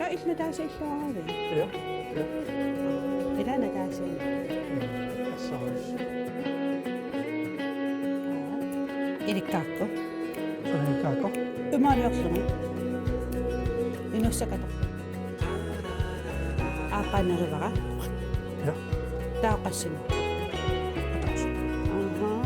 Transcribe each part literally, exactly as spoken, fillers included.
Aa, illit nataasiilluaravit? Ja. Ja. Ilaa nataasiin. Assarus. Ilikkaakku. Ilikkaakku. Imaaliorlunga. Inuussakatoq. Aappaa nerivara. Ja. Taava qassinik. Ahaa.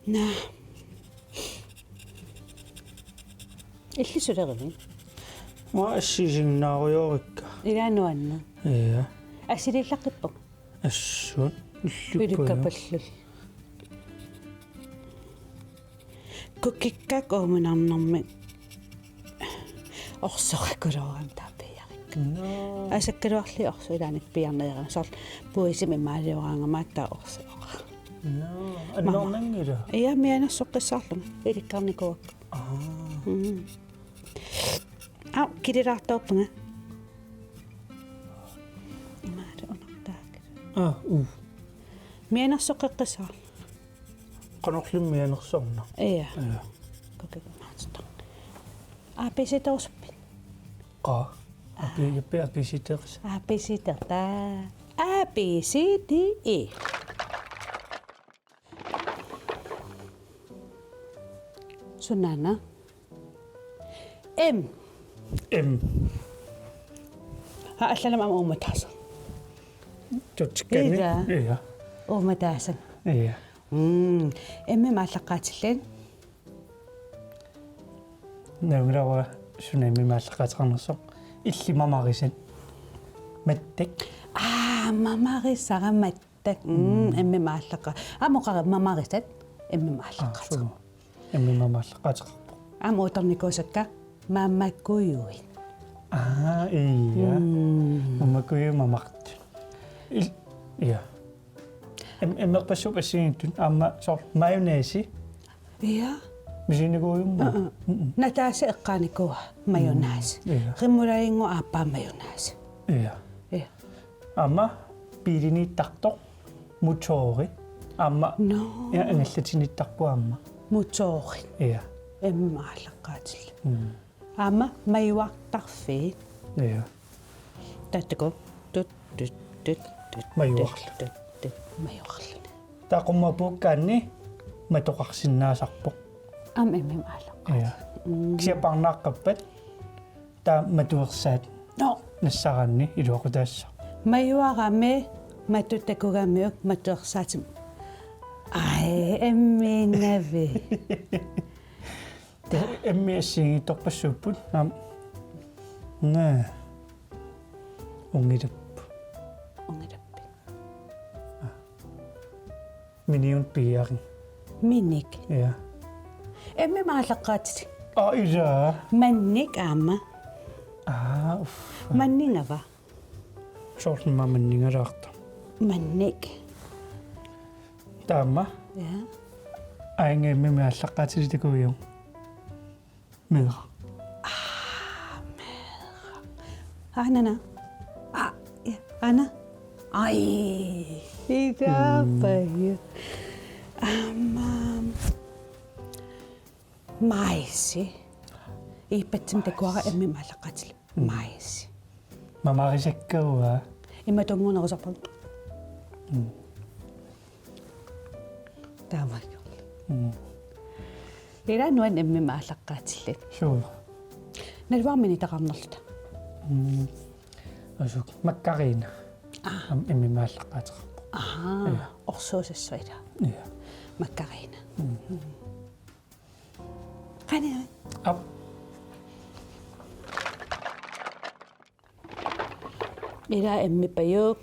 Naa. Illit sulerivit? Uanga assiisinnaarujoorikka. Ilaa nuanneq. Ja. Assiliillaqqippunga. Assut. Illikka. Ilikkapalluni. Kukikkakkut uumunarnermik orsorakuluugami taava piiarikka. Naa. Asakkaluarli orsoq ilaanni piiarneq. Soorlu puisimi imaalioraangama taava orsoq. Naa. Annoornanngilaq? Ja, mianersoqqissaarlunga. Ilikkarnikuuakka. Aa. Mm. Aa, kililaartuuppunga. Imaali unartaak. Aa, uu. Mianersoqqissaarlunga. Qanorluunniit mianersorneq. Ja. Ja. Kukikkakkut maatsuttaq. A B C-terusuppit? Qaa. A B, A B C-terusuppit. A B C-terusuppit. A B C D E. Sunaana? M. M. Aa, allanut aamma uummataasoq. Tutsikkaanni? Ja. Ja. Uummataasoq. Ja. Mm. M-imik aallaqqaatillit? Nalunngilara suna M-imik aallaqqaateqarnersoq. Illit mamarisat. Mattak. Aa, mamarisara mattak. Mm, mm. M-imik aallaqqaa-. Aamma oqarpit mamarisat. M-imik aa, aallaqqaateqarpoq. Suu. M-imik aamma aallaqqaateqarpoq. Aamma uuttornikuusakka mamakujuit. Aa, ja. Mm. Mamakujuit mamartut. Il-, ja. M-, M-erpassuupput assigiinngitsut aamma soorlu mayonnaise. Ja. Misiginikuuiuk? Uh-uh. Mm-mm. Nataasi eqqaanikuuaa mayonnaise. Mm, ja. Remouladenngooq aappaa mayonnaise. Ja. Ja. Aamma biiliniittartoq motori. Aamma. Nå. Ja, angallatiniittarpoq aamma. Motori. Ja. M-imik aallaqqaatillit. Mm. Aamma majuartarfiit. Ja. Taava takuuk. Tut, tut, tut, tut, majuarluni. Tut, tut, tut, majuarluni. Taava qummut apuukkaanni matoqarsinnaasarpoq. Aamma M-imik aallaqqaatillit. Ja. Mm. Kisianni parnaaqqappat taava matuersaat. Nå. Nassaraanni iluaqutaassaaq. Majuarami matu takugamiuk matuersaatit. Ai, M-iinnavit. M-it assigiinngitsorpassuupput. Aamma. Naa. Unngilappoq. Unngilappoq. Aa. Miniunut piiarigit. Minik. Ja. M-imik aallaqqaatillit. Aa, ilaa. Mannik aamma. Aa, uffa. Manningava? Soorlu aamma manningalaartoq. Mannik. Taama. Ja. Aajuna M-imik aallaqqaatillit takuuk. Meeraq. Aa, meeraq. Anaana. Aa, ja, aana. Ai. Itaapaj. Mm. Aamma. Maisi. Iippatsimik takuara M-imik aallaqqaatillit. Mm. Maisi. Mamarisakka uanga. Imaattunnguunerusarput. Mm. Taamaakku. Mm. Ilaa nuanneq M-imik aallaqqaatillit. Suu. Naluara minitaqarnerluta. Mm. Asuk makkarina. Aa. Aamma M-imik aallaqqaateqarpoq. Ahaa. Ja. Orsuusassaq ilaa. Ja. Makkarina. Mm. Mm. Qani. Aap. Ilaa M-ipajuk.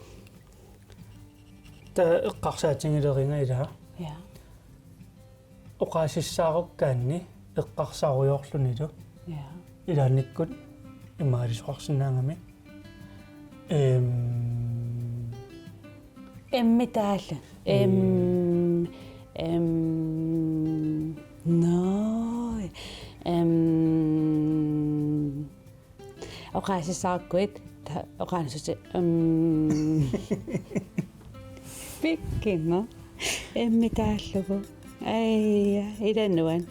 Taava eqqarsaatigileriga ilaa. Ja. Oqaasissaarukkaanni eqqarsaarujoorlunilu. Ja. Ilaannikkut imaalisoqarsinnaagami. Em. M-itaallu. Em. Em, no. Em, oqaasissaqarputit, ta-, oqaasissutsit, em, pikkinga. Emmi taallugu. Ai, ila nuann.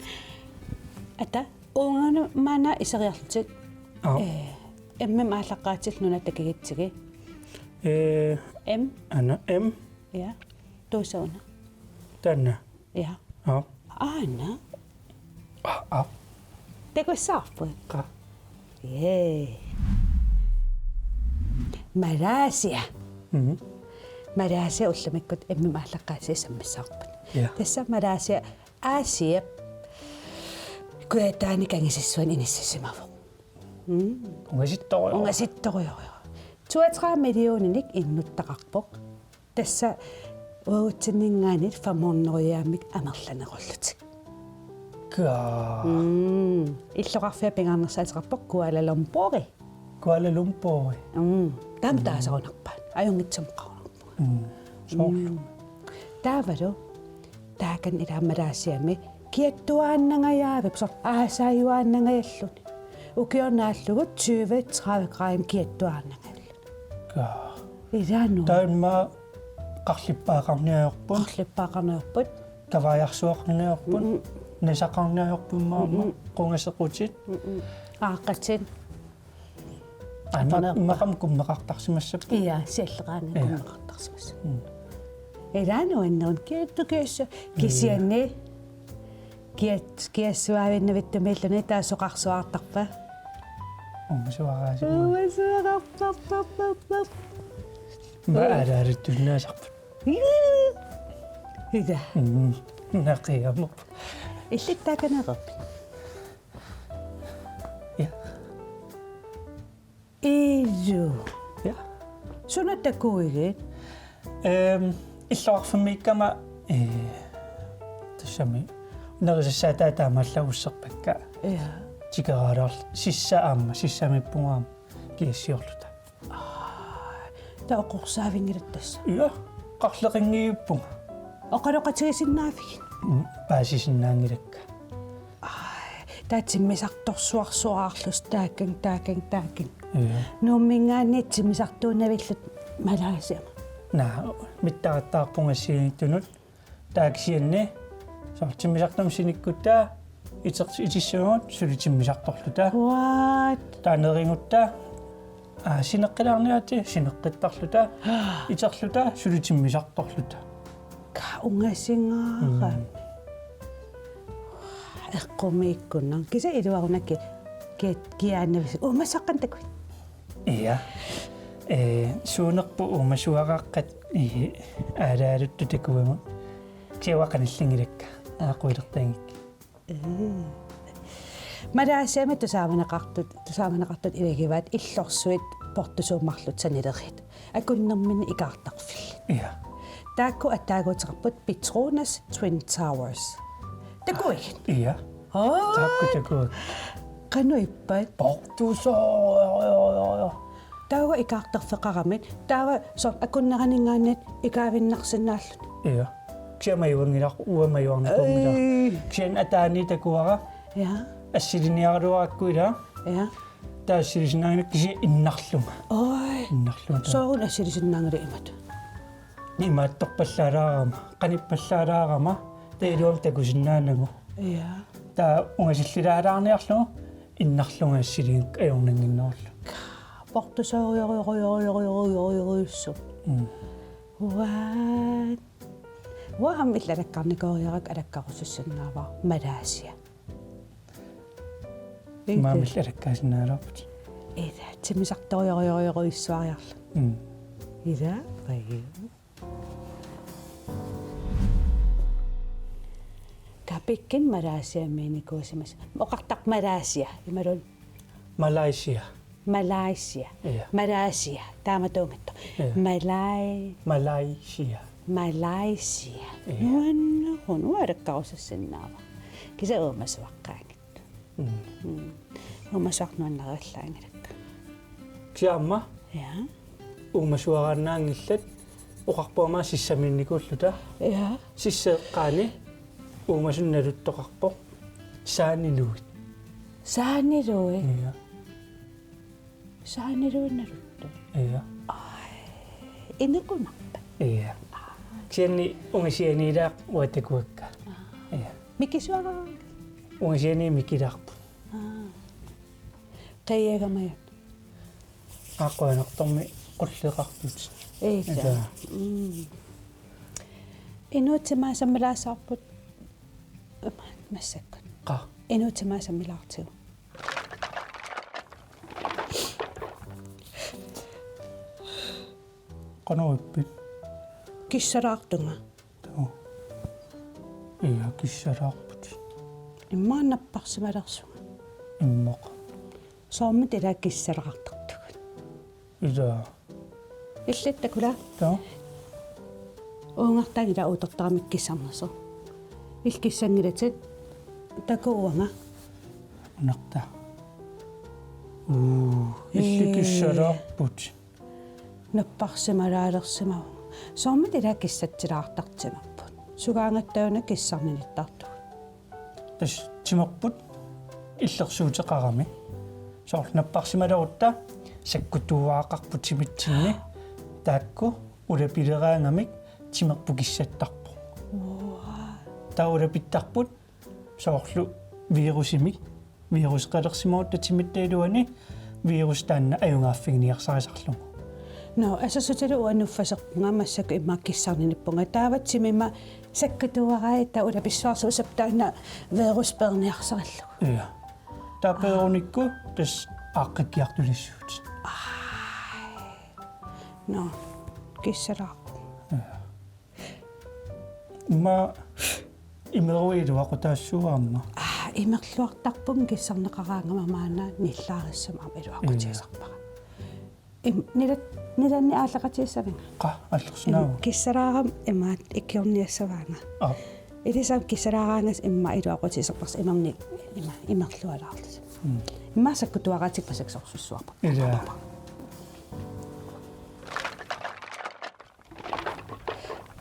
Ata, uunga maanna iseriarlutit. Aa. Eh, emmimik aallaqqaatillu nuna takugutsigit. Eh, em. Ana, em. Ja. Tuusa una. Taanna. Ja. Aa. Aana. Aa, aa. Takussavarput? Qaa. Yay. Malaysia. Mhm. Malaysia ullumikkut emmimik aallaqqaasiit sammissavarput. Ja. Tassa Malaysia Asiap kujataani kangisissuani inissisimavoq. Mm. Ungasittorujorujoq. Ungasittorujorujoq. Toogtredive millioninik innuttaqarpoq. Tassa uagutsinninngaanniit fem hundrede amerlanerulluni. Kaa. Mm. Illoqarfia pingaarnersaateqarpoq Kuala Lumpuri. Kuala Lumpuri. Mm. Taama taasarunarpaat. Ajunngitsumik oqarunarpunga. Mm. Soorlu. Mm. Taavalu taakani ilaa Malaysiami kiattuaannangajavippoq, soorlu aasaajuaannangajalluni. Ukioq naallugu tyve, tredive grader kiattuaannangajalluni. Kaa. Ilaa nuann. Taanna qarlippaaqqarniarput. Qarlippaaqqarniarput. Kavaajarsuaqarniarput. Mm-mm. Nasaqarniarput maama. Mm-mm. Qungasequtit. Mm-mm. Aaqqatit. Aana, atornerpa. Maqam kummeqartarsimassapput. Ja, sialleqaanga. Ja. Kummeqartarsimassapput. Mm. Ilaa nuanneq kiattu kiassa. Mm. Kisianni. Kiat-, kiassuaavinnavittumiilluni taasoqarsuaartarpa? Uumasuaraasinnaa. Uumasuarartartartartar. Maa alaarittunnaasarput. Ida. Mm. Naqiamuk. Illit taakaneereerpit? Ja. Ilu. Ja. Suna takuigit? Ehm, illoqarfimmiikkama, eh, tassami nerisassaataat taamaallaat usserpakka. Ja. Tikeraalaarl-, sissa aamma, sissamiippunga aamma kiassiorluta. Aa, taava oqorsaavinngilatit tassa? Ja, qarleqanngivippunga. Oqaloqatigisinnaavigit? Mm, paasisinnaanngilakka. Ai, taava timmisartorsuarsuaarlusi taakani, taakani, taakani. Ja. Nuumminngaanniit timmisartuunnavillutit Malaysiami? Naa, mittarattaarpunga assigiinngitsunut. Taava kisianni, soorlu timmisartumik sinikkutta, iter-, itissavagut suli timmisartorluta. What? Taava nerigutta, aa, sineqqilaarniaritsi, sineqqittarluta, iterluta, suli timmisartorluta. Kaa ungasingaarami. Mm. Eqqumiikkunnaaq. Kisianni iluarunaki ki-, kiaannavisi. Uumassuaqqat takuit? Ja. Eh, suunerput uumasuaraqqat, eh, aalaaluttut takuagut. Kisianni uanga qanillinngilakka. Aaqquilertaanngikka. Ee. Malaysiami tusaamaneqartut, tusaamaneqartut ilagivaat illorsuit portusuut marluk sanileriit. Akunnerminni ikaartarfillit. Ja. Taakku ataaguuteqarput Petronas Twin Towers. Takuigit? Ja. Aa. Taakku takuakka. Qanoq ippat? Portusoq. Taava ikaartarfeqaramik, taava soorlu akunneraninngaanniit ikaavinnarsinnaalluni. Ja. Kisianni majuanngilaq, uanga majuarnikuunngilaq. Ei. Kisianni ataani takuara. Ja. Assiliniaraluarakku ilaa. Ja. Taava assilisinnaanngilakka kisianni innarlunga. Oj. Innarlunga taava. Sooruna assilisinnaanngilaq imatut? Imaattorpallaalaarama, qanippallaalaarama, taava iluamik takusinnaanagu. Ja. Taava ungasillilaalaarniarlugu, innarlunga assiligikka ajornannginnerullugu. Portusoorujorujorujorujorujussuuvoq. Mm. What? Uanga aamma illit alakkarnikooriarakku alakkarusussinnaavara Malaysia. Maama illit alakkaasinnaagaluarputit. Ila, timmisartorujorujorujorujussuariarlunga. Mm. Ila, pai. Kapikkin Malaysiamiinnikuusimasut. Oqartarpit Malaysia, imaluunniit? Malaysia. Malaysia. Ja. Malaysia. Taamatuunngitsoq. Ja. Malay-, Malaysia. Malaysia. Ja. Nuannerpoq, uanga alakkarusussinnaavara. Kisianni uumasuaqqaanngitsoq. Mm. Mm. Uumasuarneq nuannarivallaanngilakka. Kisianni aamma? Ja. Uumasuaraannaanngillat, Oqarpoq aamma sissamiinnikuulluta. Ja. Sisseeqqaani uumasut naluttoqarpoq. Saaniluit. Saaniluit. Ja. Saaniluit naluttoq. Ja. Ai. Inequnarpa? Ja. Kisianni ungasianiilaaq uanga takuakka. Ja. Mikisuaraangat? Ungasiani mikilaarput. Aa. Qiiagamajut. Aa, qujanartumik qulleqarput. Ija. Ija. Mm. Inuup timaa sammilaassavarput massakkut. Qaa. Inuup timaa sammilaartigu. Qanoq ippit? Kissalaartunga. Taa. Ija, kissalaarput. Immaqa napparsimalersunga. Immaqa. Soormita ilaa kissalaartartugut. Ija. Illit takula? Taa. Uungartaanngilaq uuttortaramik kissarnersoq. Illit kissanngilatit takuat uanga. Uunarta. Uu, illit Ee. Kissalaarput. Napparsimalaalersimavunga. Soormita ilaa kissatsilaartartimerput. Sugaangatta una kissarninittartugut. Tassa timerput illersuuteqarami. Soorlu napparsimalerutta sakkutuuaraqarput timitsinni. Taakku ulapileraangamik timerput kissattarpoq. Uaa. Taava ulapittarput soorlu virusimik, viruseqalersimagutta timitta iluani virus taanna ajugaaffiginiarsarisarlugu. Nå, assersuutigalugu uanga nuffaserpunga massakkut immaqa kissarninippunga. Taava timima sakkutuuaraai taava ulapissuarsuup taanna virus peerniarsarillugu. Ja. Taava peerunikku tassa aaqqikkiartulissuutit. Nå, kissalaarpunga. Ja. Immaqa imeruit iluaqutaassuugut aamma. Aa, imerluartarpunga kissarneqaraangama maanna nillaarissammat aamma iluaqutigisarpara. Im-, nila-, nilanni aalleqatigissavinga. Qaa, aallersinnaava? Im-, kissalaarama imaattoq ikiorniassavaanga. Aa. Ilissi aamma kissalaaraangasi immaqa iluaqutigisarparsi imerni-, ima-, imerlualaarlusi. Mm. Immaqa sakkutuuaraatikkut massakkut sorsussuarpara. Ila.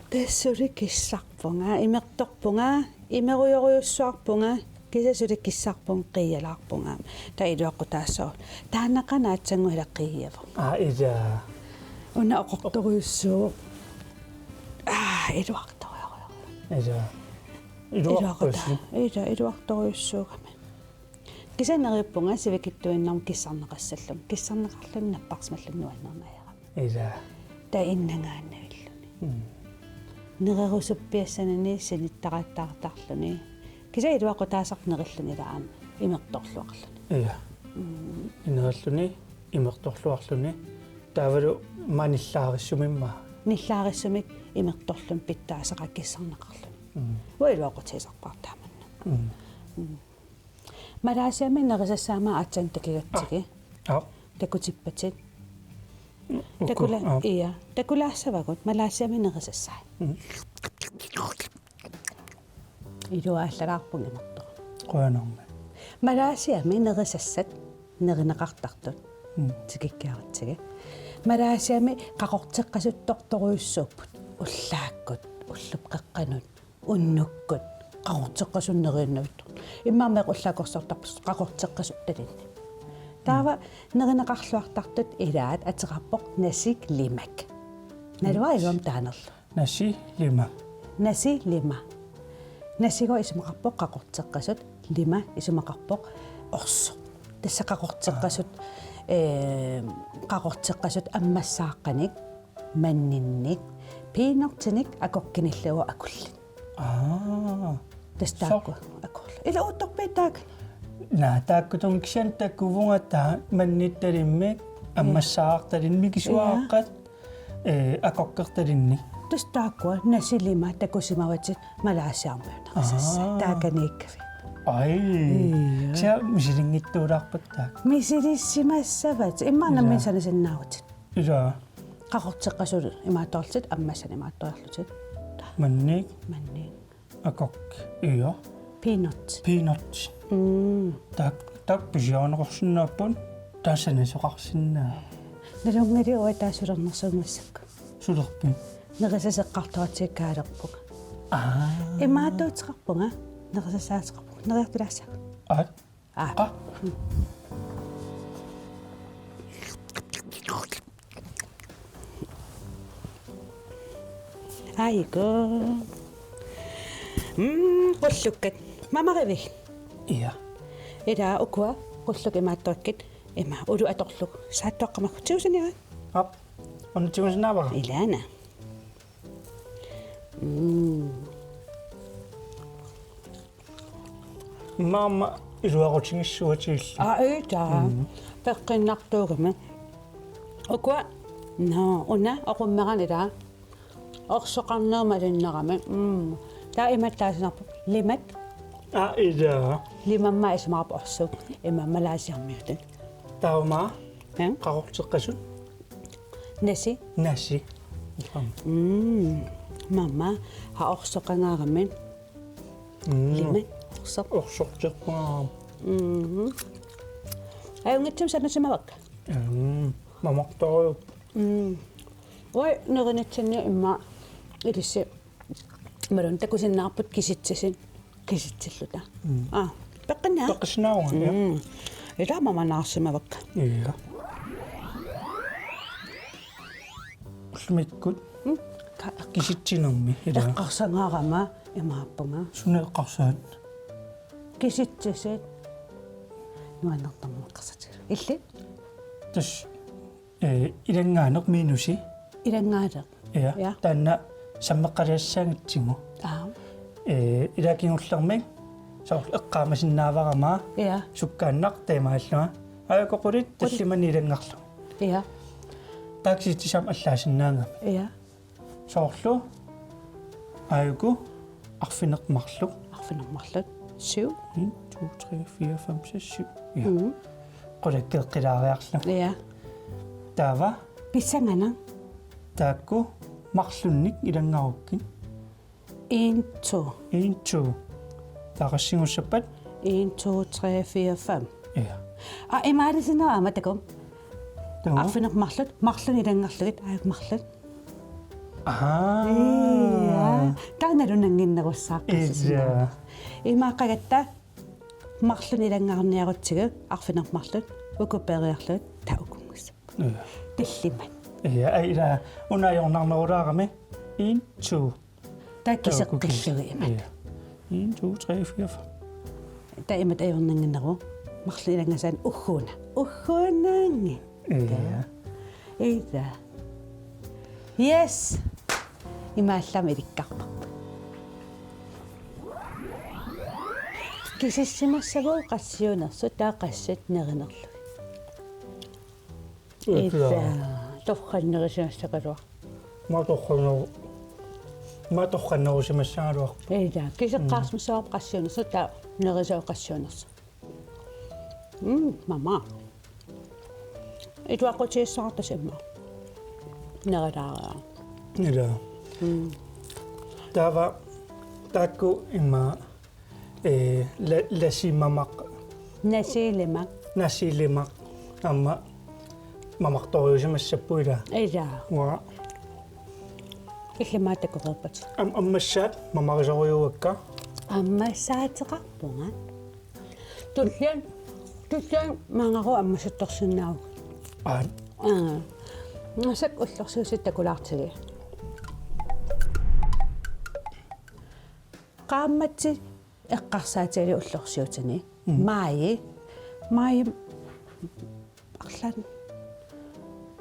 Tassa suli kissarpunga, imertorpunga, imerujorujussuarpunga, kisianni suli kissarpunga, qiialaarpunga. Taava iluaqutaassooq. Taanna qanoq aatsaannguaq ila qiiavunga. Aa, ila. Una oqortorujussuuvoq. Aa, iluartorujorujussuuvoq. Ila. Iluarpassi. Iluaqutaassooq. Ila, iluartorujussuugami. Kisianni neriuppunga sivikitsuinnarmut kissarneqassallunga. Kissarneqarluni napparsimalluni nuannerneq ajorami. Ila. Taava innangaannavilluni. Mm. Nererusuppiassanani sinittarattaartarluni. Kisianni iluaqutaasarpoq nerilluni ila aamma imertorluarluni. Ila. Mm. Nerilluni imertorluarluni. Taavalu aamma nillaarissumimma. Nillaarissumik imertorluni pitsaasaqaaq kissarneqarluni. Mm. Uanga iluaqutigisarpara taamannak. Mm. Mm. Malaysiami nerisassaammat aatsaat takigatsigit. Aa. Takutippatit. Uku, takula-, aa. Ija. Takulaassavarput. Malaysiami nerisassai. Mm. Iluaallalaarpunga imertoq. Qujanarmi. Malaysiami nerisassat nerineqartartut. Mm. Tikikkiaratsigit. Malaysiami qaqorteqqasuttortorujussuupput. Ullaakkut, ullup qeqqanut. Unnukkut qaqorteqqasunik neriunnavissortut. Immaqa meeqqat ullaakkorsiortarput qaqorteqqasut talinni. Taava nerineqarluartartut ilaat ateqarpoq nasi lemak. Naluara iluamik taanerlugu. Nasi lemak. Nasi lemak. Nasigooq isumaqarpoq qaqorteqqasut, lemak isumaqarpoq orsoq. Tassa qaqorteqqasut, ee, qaqorteqqasut ammassaaqqanik, manninnik, peanutinik, akokkinillu akullit. Aa. Tassa taakku akullit. Ila uuttorpiit taakku? Naa, taakkutunnga kisianni takuvunga taava mannittalimmik, ammassaartalimmik mikisuaraqqat, ee, akokkertalinnik. Tassa taakkua nasi lemak takusimavatit Malaysiami nerisassaat. Aa. Taakaniikkavipput. Ai. Ija. Kisianni misilinngitsuulaarput taakku. Misilissimassavatit. Immaqa nammineq sanasinnaavutit. Ila. Qaqorteqqasut imaattoorlutit, ammassanit imaattoorlutit. Mannik. Mannik. Akok. Ija. Peanut. Peanut. Mm. Taak-, taakku pisiarineqarsinnaapput, taava sanasoqarsinnaavat. Nalunngiliuk uanga taava sulernersugut massakkut? Sulerpit? nerisaseqqartoratsigikkaluarpunga. Aa. Imaattuuteqarpunga, nerisasaateqarpunga, neriartulaassaanga. Aa. Aa. Qa? Aajuku. Mm, qullukkat. Mamarivigit? Ia. Ila ukua, qullukkat imaattuakkit, ima, ulu atorlugu. Saattuaqqamagit. Tigusiniarit? Aap. Una tigusinnaavara? Ilaana. Mm. Maama iluaqutigissuatigillu. Aa, ita. Mm. Peqqinnartuugami. Ukua, no, una, oqummeranila. Orsoqarneq malunnarami. Mm. Taava imaattuusinnaavara limat. Aa, ita. Limamma isumaqarpoq orsoq. Ima malaasiarmiutut. Taava? Ja? Qaqorteqqasut? Nasi. Nasi. Mm. Maama, aa orsoqangaarami. Mm. Limat, orsoq. Orsorterpunga. Mm. Ajunngitsumik sanasimavakka. Mm. Mamartorujuupput. Mm. Uanga nerinitsinni immaqa ilissi imaluunniit takusinnaavarput kisitsisit kisitsilluta. Mm. Aa, peqqinna? Peqqissinnaavunga, ja. Mm. Ila mamanaarsimavakka. Ja. Ullumikkut. Mm. Ka-, kisitsinermi, ila. Eqqarsangaarama imaappunga. Suna eqqarsaat? Kisitsisit. Nuannertarmat eqqarsaatigit. Illit? Tassa, eh, ilanngaaneq minusi. Ilanngaaneq. Ja. Ja. Taanna sammeqqaliassaanngitsugu. Aa. Eh, ila kingullermik soorlu eqqaamasinnaavara aamma. Ja. Sukkaannaq taamaallunga. Aajuku qulit. Qulit. Tallimanik ilanngarlugu. Ja. Taava kisitsisit aamma allaasinnaagami. Ja. Soorlu. Aajuku arfineq-marluk. Arfineq-marluk. Syv. En, to, tre, fire, fem, seks, syv. Ja. Mm. Qulakkeet eqqilaariarlugit. Ja. Taava? Pissanganaq. Taakku marlunnik ilanngarukkit. En, to. En, to. Taava qassingussappat? En, to, tre, fire, fem. Ja. Aa, imaalisinnaavara aamma takuuk. Takuuk. Arfineq-marluk, marlunnik ilanngarlugit, aajuku marluk. Ahaa. Ja. Taanna nalunannginnerussaaq. Ja. Imaaqqigatta marlunnik ilanngarniarutsigu, arfineq-marluk, uku peeriarlugit, taava uku. Ja. Tallimat. Ja, aa, ila, una ajornarnerulaarami. En, to. Taava kiseqqillugu imatut. Ja. En, to, tre, fire, fem. Taava imatut ajornannginneruvoq. Marluk ilanngasaanik ugguuna. Ugguunaanngilaq. Ja. Ila. Yes. Imaallaat ilikkarparput. Kisissimassavagut qassiunersut, taava qassit nerinerlugit. Ila. Ila. Torrannerisimassagaluaq. Aamma torranneru-, aamma torrannerusimassagaluaq. Ila. Kiseqqaarsimassavagut qassiunersut, taava nerisavagut qassiunersut. Mm, mamaq. Ituaqqutigissavarput immaqa. Neralaariaruk. Ila. Mm. Taava taakku immaqa, eh, la-, lasimamaq. Nasilimaq. Nasilimaq. Aamma mamartorujusimassapput, ila. Ila. Uanga. Illit aamma takoreerpat. Am-, ammassaat mamarisorujuuakka. Ammassaateqarpunga. Tulliani, tulliani maanngaanniit ammassattorsinnaavugut. Aa. Aa. Massakkut ullorsiutit takulaartigit. Qaammatit eqqarsaatigalugit ullorsiutini. Mm. Maaji. Maaji arlaannik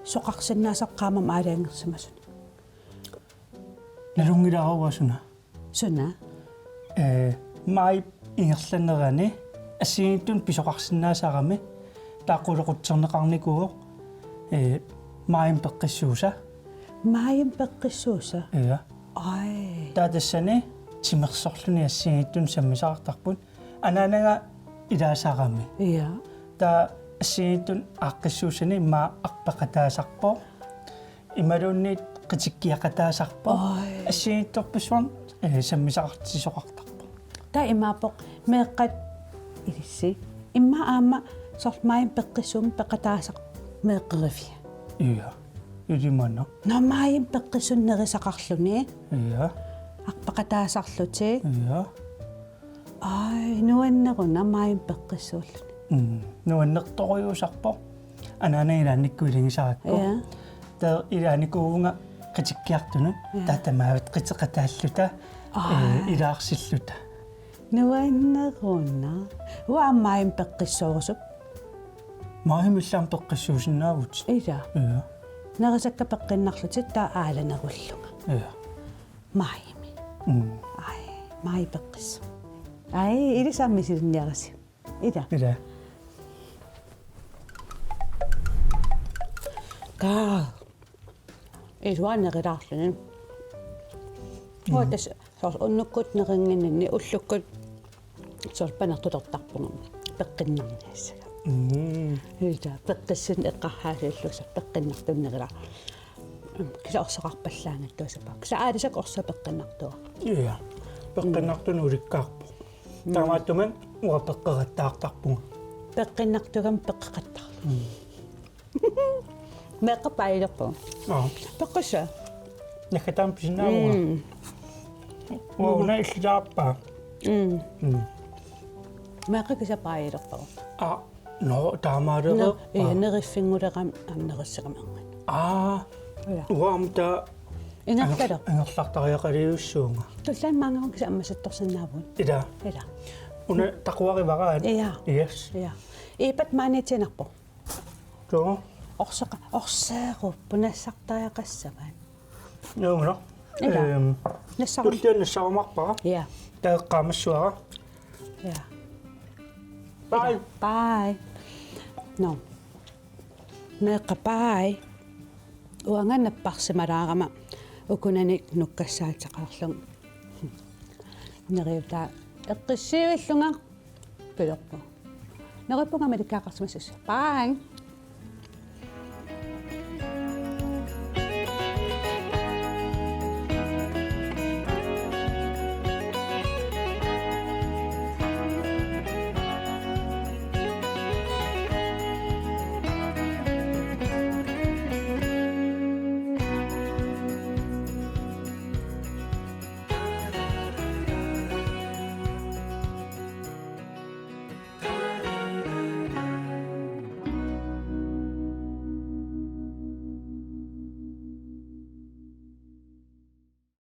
soqarsinnaasarpoq qaammammi aalajangersimasuni. Nalunngilara uanga suna. Suna? Eh, maajip ingerlanerani assigiinngitsunik pisoqarsinnaasarami taava qulequtserneqarnikuuvoq, eh, maajimi peqqissuusa. Maajimi peqqissuusa? Ja. Ai. Taava tassani timersorluni assigiinngitsunik sammisaqartarput. Anaanaga ilaasarami. Ja. Taava assigiinngitsunik aaqqissuussani immaqa arpaqataasarpoq. Imaluunniit qitikkiaqataasarpoq. Oj. Assigiinngitsorpassuarnik, eh, sammisaqartitsisoqartarpoq. Taava imaappoq meeqqat ilissi. Immaqa aamma soorlu maajimi peqqissuummi peqataasarpoq meeqqerivia. Ja. Ilimana. Nå, maajimi peqqissunik nerisaqarluni. Ja. Arpaqataasarlutik. Ja. Ai, nuanneruna maajimi peqqissuulluni. Mm. Nuannertorujussuusarpoq. Anaana ilaannikkut iligisarakkit. Ja. Taava ilaannikkut uunga qitikkiartunut. Ja. Taava tamaviat qiteqataalluta. Ai. Ee, ilaarsilluta. Nuanneruna. Uanga maajimi peqqissuusup. Maajimi illit aamma peqqissuusinnaavutit. Ila. Ja. Nerisakka peqqinnarlutik taava aalanerullunga. Ja. Maajimi. Mm. Ai, maaji peqqissuuvoq. Ai, ilissi aamma misilinniarisi. Ila. Ila. Kaa. Ilua nerilaarluni. Mm. Uanga tassa soorlu unnukkut nerinnginninni ullukkut soorlu panertulertarpunga peqqinnarniassagama. Mm. Ila peqqissunik eqqarsaatigalugu soorlu peqqinnartunik nerilaarluni. Kisianni orsaqarpallaanngitsuusarpara. Kisianni aalisakka orsaq peqqinnartuuvoq. Ja. Peqqinnartunik ulikkaarpoq. Mm. Taamaattumik uanga peqqeqattaartarpunga. Peqqinnartugami peqqeqattaarlunga. Mm. Meeqqat paajilerpavut. Aa. Peqqissut. Naggataamik pisinnaavunga. Mm. Uanga una illilaarpara. Mm. Mm. Meeqqat kisianni paajilerpavut. Aa. Nå, taamaalereerpara. Nå, ja, neriffigigulerami aamma nerissagami angan. Aa. Ja. Uanga aamma taava ingerlaler-, ingerlartariaqalivissuunga. Tulliani maanga kisianni ammasattorsinnaavugut. Ila. Ila. Una taquarivara. Ja. Yes. Ja. Iipat maaniitinarpoq. Joo. Orsaqa-, orseerup punassartariaqassavaat. Joo, nå. Ila. Ehm, nassar-, tulliani nassarumaarpara. Ja. Taava eqqaamassuara. Ja. Bye. Bye. Nå. Meeqqat bye. Uanga napparsimalaarama ukunani nukkassaateqarlunga. Neriutaa eqqissiivillunga pilerpunga. Neriuppunga malikkaqarsimassassi. Bye.